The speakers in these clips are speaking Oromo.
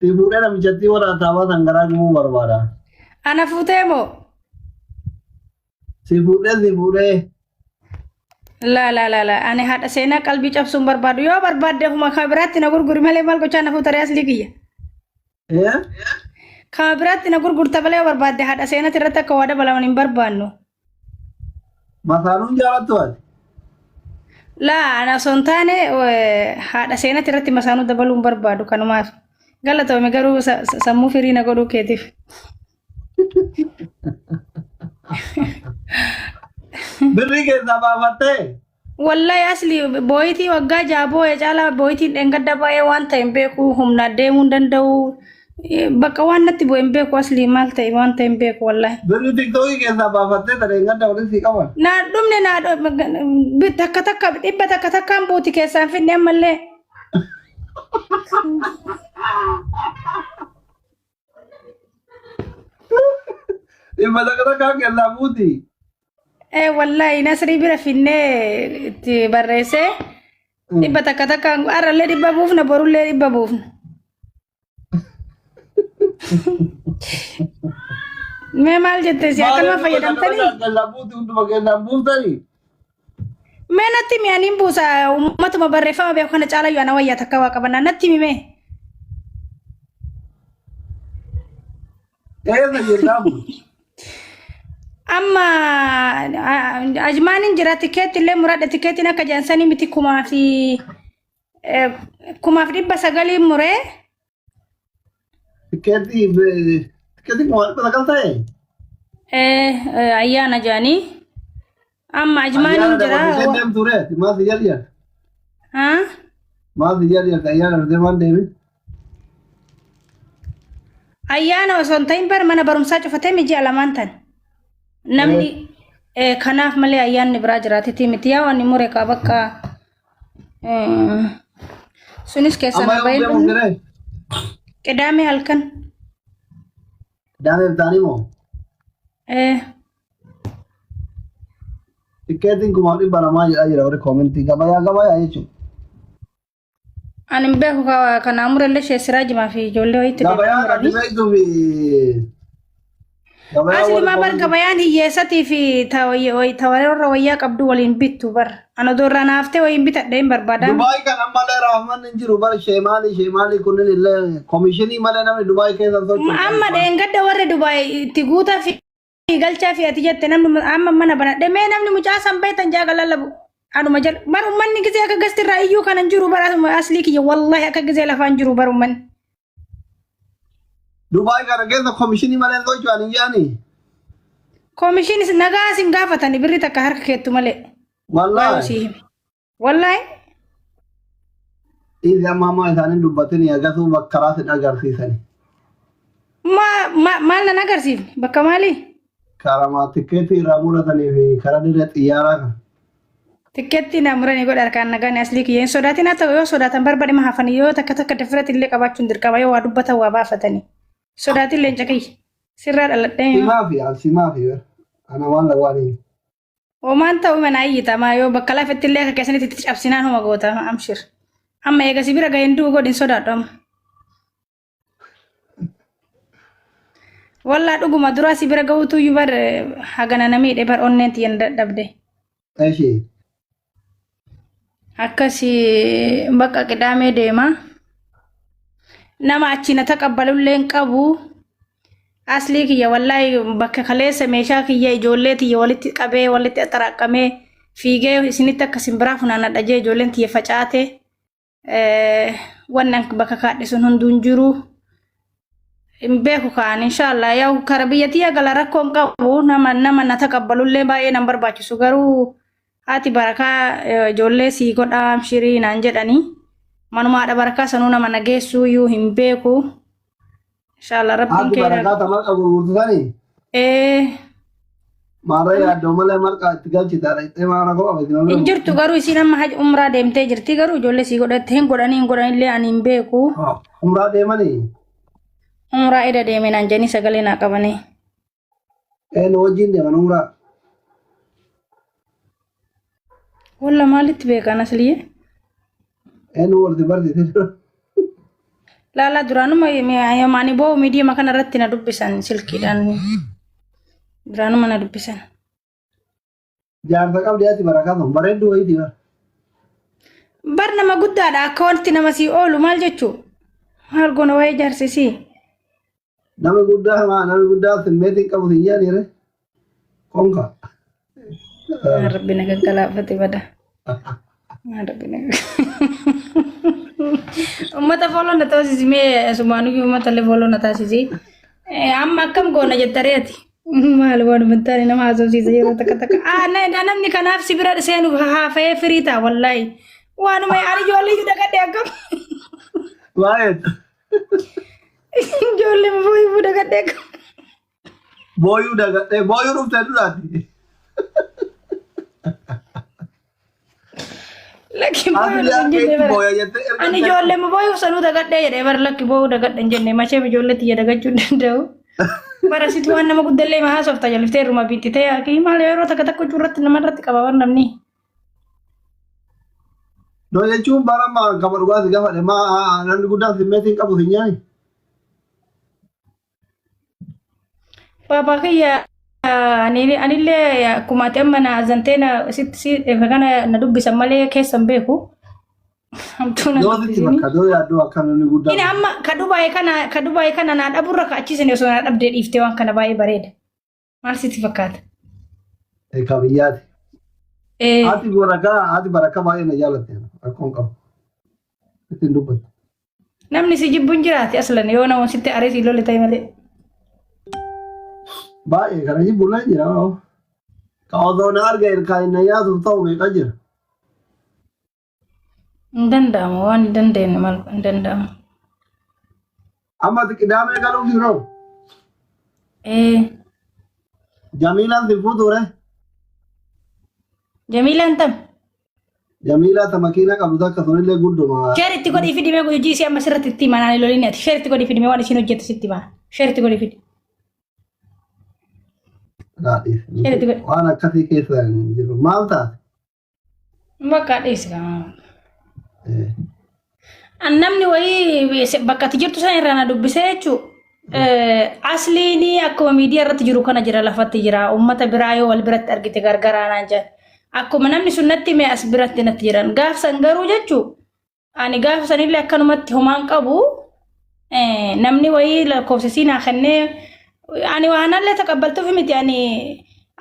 Si fuudhee namichattii warra ataabaa san garaa gubuu barbaada. Ana fuutee moo? Si fuudhee si fuudhee. Laa laa laa laa ani haadha seenaa qalbii cabsuun barbaadu yoo barbaadde ofuma kan biraatti na gurguri malee maal gochaa na fuutaree aslii kiyya. Eh? Kan biraatti na gurgurta malee yoo barbaadde haadha seenaati irratti akka waa dabalaman hin barbaannu. Masaanuun jaalattu ati. Laa ana osoo hin taane haadha seenaati irratti masaanuu dabaluu hin barbaadu kanumaaf. Galatoome garuu sammuu firii na godhuu keetiif. Birrii keessaa baafattee. Wallahi asli booyitii waggaa ja'a boo'e caalaa booyitiin dheengadda baay'ee waan ta'e hin beeku humnaan deemuu hin danda'u. Bakka waan natti bu'e hin beeku asli maal ta'e waan ta'e hin beeku wallahi. Birrii tiktookii keessaa baafattee ta dheengadda walitti sii qaban. Naa dhumne naa takka takka dhibba takka takkaan buuti keessaan finne ammallee. Dhibba takka takkaan keessaa buuti. Ee wallahi Nasrii bira finnee itti barreessee dhibba takka takkaan har'allee dhibba buufna borullee dhibba buufna. Mee maal jette si akkanuma fayyadamtanii? Keessaa buuti hunduma keessaan buuftanii. Mee natti himi aniin buusa uummatuma barreeffama beeku kana caalayyuu ana wayyaa takka waa qabannaa natti himi mee. Eessa jirtaa kun? Amma ajmaanin jira tikeetti illee muradhe tikeettiin akka jedhan sanii miti kumaa fi 1900 muree Tikeetii tikeetii 1900 ta'e? Ayyaana jedhanii amma ajmaanin Ayyaana jira. dabalatee deemtu ree maal si jalli Haa? Maal si jalli ayyaana dhufee maal deemin? Ayyaana osoo hin ta'in bar mana barumsaa cufatee miji'a lamaan tan. Namni kanaaf malee ayyaanni biraa jiraatetii miti yaa waan mure kaa bakka sunis keessa Amma na yoom bahee deemuuf jiree? Qidaamee halkan. Qidaamee bitaanii moo? Eh, Tikkeetiin 200,000 jedhaa jira warri koomentii gabayaa gabayaa jechuudha. Ani hin beeku kanaa murallee ishee siraa jimaa fi ijoollee wayiitti Gabayaa kan muranii. beektuu fi gabayaa Asli warri maa bar koomentii. gabayaan hiyyeessatii fi ta warra wayyaa qabdu waliin bittu bar. Ana odoo irraa naaftee wayiin bitadhe hin barbaadamu. Dubaay kan ammallee raafmanni hin jiru bar sheemaalii sheemaalii kunneen illee komishinii malee namni Dubaay keessa hin socho'u. Amma dheengadda warri Dubaay itti guutaa fi galchaa fi ati jette namni amma mana banadhe mee namni mucaa san beektan jaaga lallabu. Anuma jala bar ummanni gizee akka gasti irraa iyyuu kanan jiru bar asuma aslii kiyya wallahi akka gizee lafaan jiru bar ummanni. Dubaay kana keessa komishinii malee hin socho'an hin jedhanii. Komishiinis nagaa isin gaafatani birri takka harka keettu malee. Waa Wallaahi. sii hime. Wallaahi. Dhiirri amma ammaa isaanii dubbatanii agartuu bakka karaa sin agarsiisani. Maal nan agarsiifne bakka maalii? Karaa tikkeetii irraa muratanii fi karaa dirree xiyyaaraa kan. Tikkeettii naa muranii godha harkaan nagaan aslii kiyya hin sodaatin haa ta'u yoo sodaatan barbaadima hafanii yoo takka takka dafirati illee qabaachuun dirqama yoo waa dubbatan waa baafatanii. Sodaatin leenca kiyya sirraa dhaladhee. Simaa fi an simaa fi ana waan lawwaanii. Homaan ta'u mana iyyitamaa yoo bakka lafetti illee akka keessanitti itti cabsinaan homa goota amshir. Amma eega si bira ga'een du'u godhin sodaadhu amma. Wallaa dhuguma duraa si bira ga'uutu iyyuu bar hagana na miidhe bar onneen tiyya na dadhabde. Eshi. Akkasi bakka qidaamee deema. Nama achi na taqabbalullee hin qabu. Aslii kiyya wallaahi bakka kaleessa meeshaa kiyya ijoollee tiyya walitti qabee walitti axxaraqqamee fiigee isinitti akka simbiraa funaanadha jee ijoolleen tiyya facaate. Wannan bakka kaadhe sun hunduu hin jiru. Hin beeku kaan inshaallah yaa kara biyya tiyya gala rakkoo hin qabu nama nama na taqabbalullee baay'ee nan barbaachisu garuu haati barakaa ijoollee sii godhaa amshirii naan jedhanii manuma haadha barakaa sanuu nama na geessuu iyyuu hin beeku. Inshallah rabbiin Haati keenya. barakaa ta marqa gurgurtu sani maarra yaaddoo malee marqa itti galchita dhaqxee maara koo qabati Hin jirtu garuu isiin amma haj umraa deemtee jirti garuu ijoollee sii godhatte hin godhanii hin godhanillee ani hin beeku. Umraa deemanii Umraa eda deeme naan jedhanii sagalee naa qabanii. nu wajjin deeman umraa. Walla maalitti beekan asliyyee? Nu walti barsiise. Laalaa duraanuma ani boo'u miidiyaa kana irratti na dubbisan silkiidhaan. Duraanuma na dubbisan. Jaarsa qabdi ati barakaa sun bareedduu wayiiti bara. Bar nama guddaadha akka wanti nama sii oolu maal jechuu? Maal goona waa'ee jaarsisii? Namni guddaa maa namni guddaa simmeetii qabu hin yaadire. Konka. Rabbi na gaggalaafate bada. Rabbi na Uummata follow na taasisi mee sumaanuyyuu uummata illee follow na taasisi. Amma akkam goona jettaree ati? Maal waan hin nama haasofsiisa yeroo takka takka. Ah, namni kanaaf si bira seenuuf haafa'ee firii ta'a wallaahi. Waanuma ani ijoollee iyyuu dagadhe akkam. Baay'ee. Ijoollee booyuu dagadhe akkam. Booyuu dagadhee booyuu dhuftee duraati. Lakki booyuu hin jenne bara. Booya jettee erga Ani ijoollee booyuu sanuu dagadhee jedhee bara lakki booyuu dagadhe hin jenne machee ijoollee tiyya dagachuu hin danda'u. Bara situ waan nama guddallee ma haasofta jalliftee irruma biittitee akii maal yeroo takka takka huccuu irratti nama irratti qaba bar namni. No jechuun bara maa gama dhugaati gaafadhe maa namni guddaan simmeetii hin qabu hin nyaani. Baabaa kiyya anillee akkuma ati amma na azantee na sitti si kana na dubbisan malee keessan beeku. Hamtuu na Yoo sitti dubbisini. bakka yoo yaaddoo akka namni guddaan. Inni amma ka Dubaay kana ka Dubaay kana naa dhaburra ka achiisin osoo naa dhabdee dhiiftee waan kana baay'ee bareeda. Maal sitti fakkaata? Ka biyyaati. Ati barakaa ati barakaa baay'ee na jaalatte rakkoon qabu. Ittiin dubbattu. Namni si jibbu hin jiraate aslan yoo nama sitti aree si lole ta'e malee. Baay'ee kana jibbu illee jira. Ka osoo na arga ilkaan na nyaatuuf ta'u meeqa jira. Hin danda'amu waan hin dandeenye maal hin danda'amu. Amma ati qidaamee galuuf yeroo Ee Jamiilaan si fuuture. Jamiilaan tam. Jamiilaa ta makiina qabdu takka sunillee gudduma. Share itti godhii fidi mee hojii isii amma sirratti itti himaa naan lolini ati share itti godhii fidi mee waan isiin hojjettu sitti himaa share itti godhii fidi. Share itti godhi. Waan akkasii keessa hin jiru. Maal taate? Bakka dhiisi kaa. An namni wayii bakka ati jirtu sana irraa na dubbisee jechuun asliin akkuma miidiyaa irratti jiru kana jira lafatti jira uummata biraa yoo wal biratti argite gargaraa naan jedhan. Akkuma namni sun natti hime as biratti natti jiran. Gaaf san garuu jechuun ani gaafa sanillee akkanumatti homaan qabu namni wayii lakkoofsa isii naa kennee ani waanallee taqabbaltuuf miti ani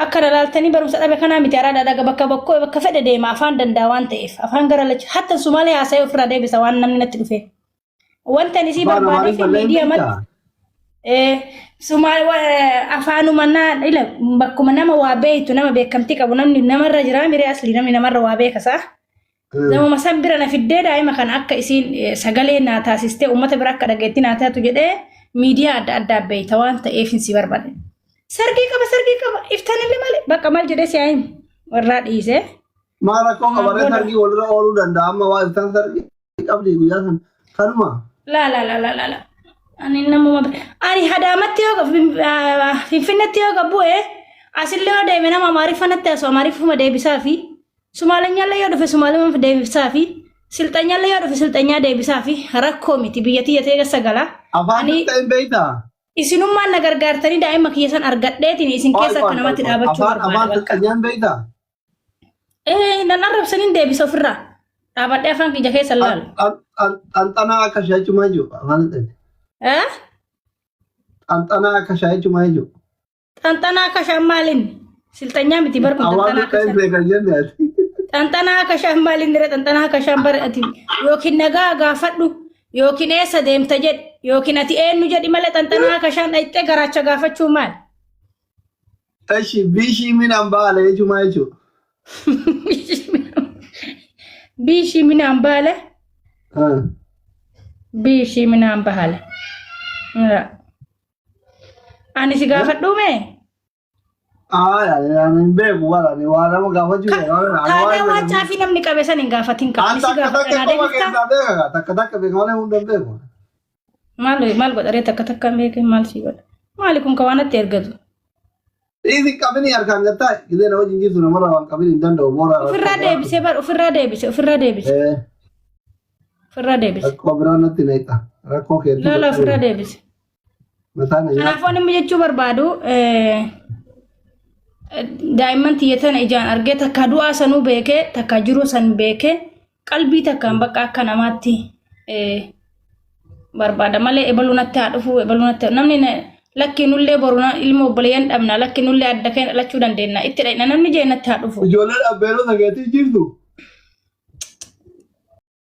akka laaltanii barumsa dhabe kanaa miti araada dhaga bakka bakkoo bakka fedhe deema afaan danda'a waan ta'eef afaan gara lachi hatta sumaalee haasa'ee ofirraa deebisa waan namni natti dhufe. Wanta ani isii Afaan barbaadee fi Amaariffaa illee miidiyaa beektaa? matti Sumaal afaanuma naa ila bakkuma nama waa beektu nama beekamtii qabu namni namarra jira miree asli namni namarra waa beekasaa. Namuma san bira na fiddee daa'ima kana akka isiin sagalee naa taasistee uummata bira akka dhageetti naa taatu jedhee miidiyaa adda addaa beekta waan ta'eef hin si barbaade. Sargii qaba sargii qaba iftaan illee malee bakka maal jedhee si haa himu irraa dhiisee. Maal rakkoo qabaree sargii walirra ooluu danda'a amma waa iftaan sargii qabdi guyyaa san kanuma. La la la la la la. Ani namuma ani hadaamatti yoo finfinnetti yoo gabbu'e asillee yoo deeme nama amaariffa natti haasa'u amaariffuma deebisaa fi Sumaalanyaallee yoo dhufe sumaaluma deebisaa fi silxanyaallee yoo dhufe silxanyaa deebisaa fi rakkoo miti biyya tiyya ta'e sagala. Afaan Ani ta'in beektaa? isinummaan na gargaartanii daa'ima kiyya san argadheetiin isin keessa akka namatti dhaabachuu Afaan barbaada afaan bakka. silxanyaan beektaa? Ee nan arrabsaniin deebisa ofirraa. Dhaabadhee afaan kiyya keessa laalu. Xanxanaa akka shaachumaa jiru afaan ta'e. Eh? Xanxanaa akka shaachumaa jiru. Xanxanaa akka shaan maaliin? Silxanyaa miti bar kun Afaan xanxanaa akka ta'in shaan. beekan jenne ati. Xanxanaa akka shaan maaliin dire xanxanaa akka shaan bar ati yookiin nagaa gaafadhu yookiin eessa deemta jedhi yookiin ati eenyu jedhi malee xanxanaa akka shaan dhayxee garaacha gaafachuu maal? Eshi bishii minaan baala jechumaa jechuudha. Biishii minaan baala. Biishii minaan baala. Ani si gaafadhuu mee? Ani hin beeku bara ani waa nama gaafachuu Taanaa waan caafii namni qabe san hin gaafatin qaba. Ani An si takka gaafadha takka naa qofa deebiftaa? keessaa beeka takka takka beeka malee hunda hin beeku. Maal maal godha ree takka takka hin beekin maal si godha? Maali kun ka waan natti ergatu? Dhiisi qabini harkaan gattaa gisee na wajjin jirtu namarraa waan qabini hin danda'u boora. Ofirraa deebisee bar ofirraa deebise ofirraa deebise ofirraa deebise. Rakkoo biraa natti neeqa. Rakkoo keetti Lola ofirra deebise. Mataan na nyaata. Kanaafuu ani immoo jechuu barbaadu daa'imman tiyya tana ijaan argee takka du'aa sanuu beekee takka jiruu san beekee qalbii takkaan bakka akka namaatti barbaada malee ebaluu natti haa dhufu ebaluu natti namni lakki nullee boru ilma obboleeyyan dhabna, lakki nullee adda keenya dhalachuu dandeenya, itti dhaqna namni jee natti haa dhufu. Ijoolleen abbeerota keetii jirtu.